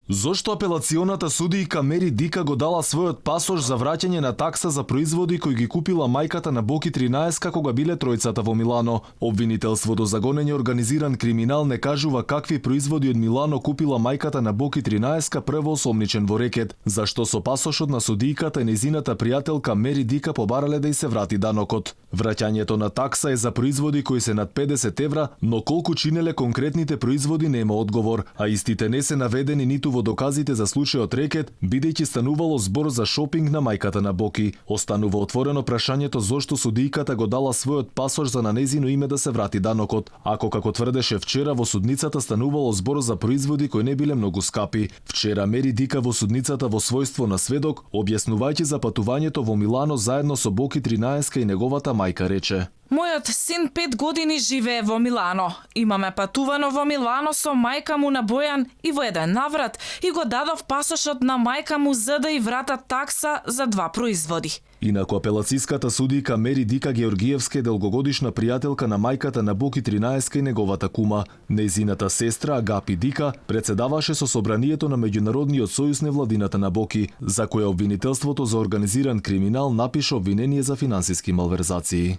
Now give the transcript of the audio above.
Зошто апелационата судијка Мери Дика го дала својот пасош за враќање на такса за производи кои ги купила мајката на Боки 13 кога биле тројцата во Милано? Обвинителството за гонење организиран криминал не кажува какви производи од Милано купила мајката на Боки 13 прво осомничен во рекет, зашто со пасошот на судијката и незината пријателка Мери Дика побарале да й се врати данокот. Враќањето на такса е за производи кои се над 50 евра, но колку чинеле конкретните производи нема одговор, а истите не се наведени ниту во доказите за случајот рекет, бидејќи станувало збор за шопинг на мајката на Боки. Останува отворено прашањето зошто судијката го дала својот пасош за на незино име да се врати данокот, ако како тврдеше вчера во судницата станувало збор за производи кои не биле многу скапи. Вчера Мери Дика во судницата во својство на сведок, објаснувајќи за патувањето во Милано заедно со Боки 13 и неговата мајка рече: Мојот син 5 години живее во Милано. Имаме патувано во Милано со мајка му на Бојан и во еден наврат и го дадов пасошот на мајка му за да и вратат такса за 2 производи. Инаку апелацијската судијка Мери Дика Георгиевска е делгогодишна пријателка на мајката на Боки 13 и неговата кума. Нејзината сестра Агапи Дика председаваше со собранието на Меѓународниот сојуз невладината на Боки, за која обвинителството за организиран криминал напиша обвинение за финансиски малверзации.